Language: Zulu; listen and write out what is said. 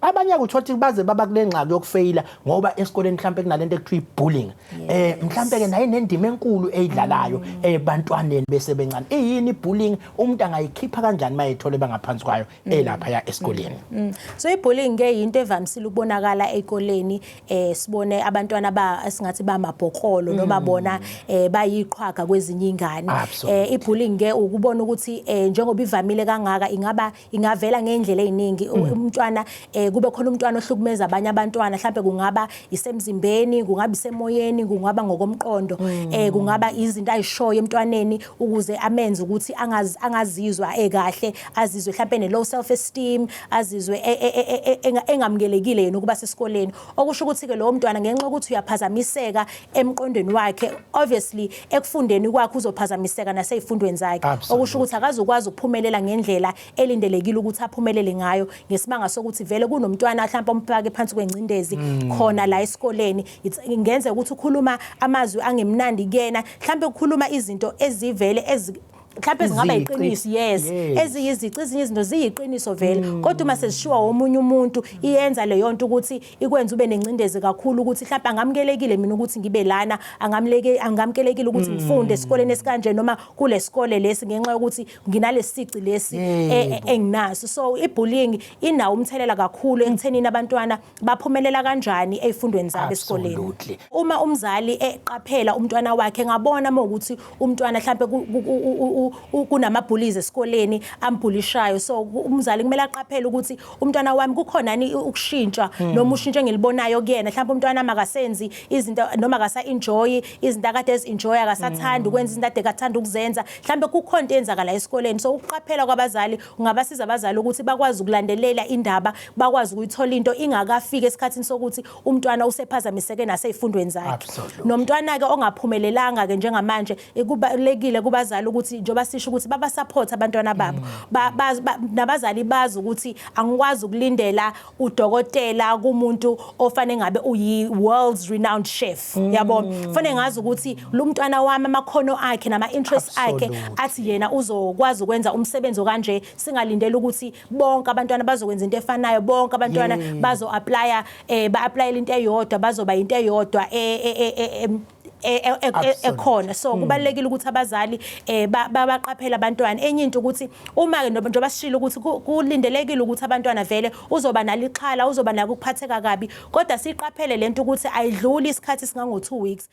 Abanye uthola ukuthi baze baba kule ngxaki yokufeyila ngoba esikoleni mhlambe kunalento ekuthiwa i-bullying. Mhlambe ke nayo inendima enkulu eyidlalayo ebantwaneni bese bencane. Iyini i-bullying? Umuntu angayikhipha kanjani mayethole bangaphansi kwayo elapha ya esikoleni? So i-bullying ke yinto evamisile ukubonakala ezikoleni, sibone abantwana ba esingathi bamabhokolo noma bona bayiqhwaga kwezinye ingane. I-bullying ke ukubona ukuthi njengoba ivamile kangaka, ingaba ingavela ngendlela eziningi. Umntwana kube khona umntwana ohlukumeza abanye abantwana, mhlambe kungaba isemzimbeni, kungaba isemoyeni, kungaba ngokomqondo, kungaba izinto ayishoyo emntwaneni ukuze amenze ukuthi angazizwa ekahle, azizwe mhlambe ne low self esteem, azizwe engamukelekile yena ukuba sesikoleni. Okusho ukuthi ke lowo mntwana, ngenxa yokuthi uyaphazamiseka emqondweni wakhe, obviously ekufundeni kwakhe uzophazamiseka nasey'fundweni zakhe. Okusho ukuthi akazukwazi ukuphumelela ngendlela elindelekile ukuthi aphumelele ngayo, ngesimanga sokuthi vele kunomntwana mhlawumbe omfake phansi kwengcindezi khona la esikoleni. Ingenzeka ukuthi ukhuluma amazwi angemnandi kuyena, mhlawumbe ukukhuluma izinto ezivele mhlawumbe zingaba Izici. iqiniso, yes, eziyizici. Ezinye izinto ziyiqiniso vele, kodwa uma sezishiwa omunye umuntu, iyenza leyo nto ukuthi ikwenze ube nengcindezi kakhulu, ukuthi mhlawumbe angamukelekile mina ukuthi ngibe lana, angamukelekile ukuthi ngifunde esikoleni esikanje noma kule sikole lesi, ngenxa yokuthi nginalesici lesi enginaso. So i-bullying inawo umthelela kakhulu ekuthenini abantwana baphumelela kanjani ey'fundweni zabo esikoleni. Uma umzali eqaphela umntwana wakhe, ngabona uma ukuthi umntwana mhlambe kunama-bullies esikoleni ambhulishayo, so umzali kumele aqaphele ukuthi umntwana wami kukhona ni ukushintsha noma ushintsho engilibonayo kuyena. Mhlawumbe umntwana wami akasenzi izinto noma akasa-enjoy izinto akade ezi-enjoy, akasathandi ukwenza izinto ade kathanda ukuzenza, mhlawumbe kukhona into eyenzakala esikoleni. So ukuqaphela kwabazali kungabasiza abazali ukuthi bakwazi ukulandelela indaba, bakwazi ukuyithola into ingakafiki esikhathini sokuthi umntwana usephazamiseke nasey'fundweni zakhe. Nomntwana-ke ongaphumelelanga-ke njengamanje, kubalulekile kubazali ukuthi, njengoba sisho ukuthi baba-support abantwana babo, nabazali bazi ukuthi angikwazi ukulindela udokotela kumuntu ofanele ngabe uyi-world's renowned chef, yabo. Fanele ngazi ukuthi lo mntwana wami amakhono akhe nama-interests akhe athi yena uzokwazi ukwenza umsebenzi okanje. Singalindeli ukuthi bonke abantwana bazokwenza into efanayo, bonke abantwana bazo-applya, ba-applyela into eyodwa, bazoba into eyodwa ekhona. So kubalulekile ukuthi abazali babaqaphele abantwana. Enye into ukuthi uma ke njengoba sishilo ukuthi kulindelekile ukuthi abantwana vele uzoba nalixhala, uzoba nako ukuphatheka kabi, kodwa siqaphele lento ukuthi ayidluli isikhathi singango 2 weeks.